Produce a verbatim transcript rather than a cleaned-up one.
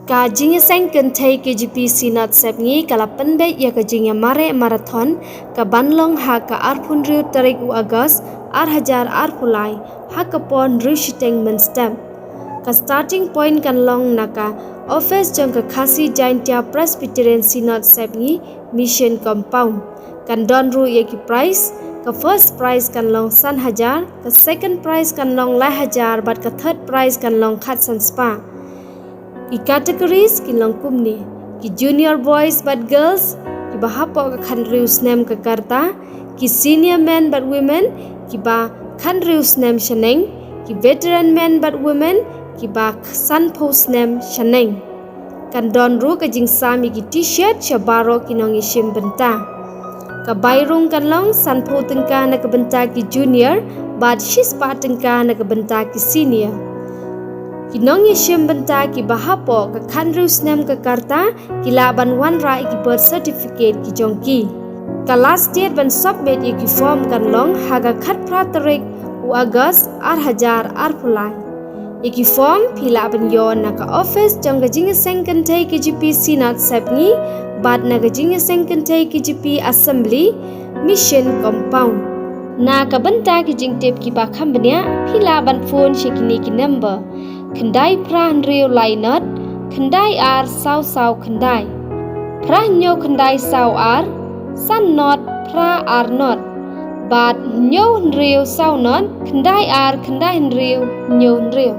Ka jingïaseng kynthei K J P Synod Sepngi ka la pynbeit ïa ka jingïamareh marathon ka ban long ha ka arphew hynriew tarik u August ar hajar arphew lai ha ka por hynriew shiteng mynstep. Ka starting point kan long na ka office jong ka Khasi Jaintia Presbyterian Synod Sepngi Mission Compound. Kan don ruh ïa ki prize, ka first prize kan long san hajar, ka second prize kan long lai hajar, bad ka third prize kan long khatsan spah. Ki categories kin long kumne: ki junior boys bad girls, ki ba hapoh ka khathynriew snem ka karta, ki senior men bad women, ki ba khathynriew snem shaneng, ki veteran men bad women, ki ba sanphew snem shaneng. Kan don ruh ka jingsam ïa ki t-shirt sha baroh ki nongïashim bynta. Ka bai rung kan long sanphew tyngka na ka bynta ki junior, bad shispah tyngka na ka bynta ki senior. Ki nongïashim bynta ki ba hapoh ka khathynriew snem ka karta, ki lah ban wanrah ïa ki birth certificate ki jong ki. Ka last date ban submit ïa ki form kan long ha ka khatphra tarik u August ar hajar arphew lai. Ïa ki form phi lah ban ïoh na ka office jong ka jingïaseng kynthei K J P Synod Sepngi, bad na ka jingïaseng kynthei K J P Assembly Mission Compound. Na ka bynta ki jingtip ki ba kham bniah, phi lah ban phone sha kine ki number: khyndai phra hynriew lai nod, khyndai ar saw saw khyndai, phra hynñiew khyndai saw ar, san nod phra ar nod, bad hynñiew hynriew saw nod, khyndai ar khyndai hynriew hynñiew hynriew.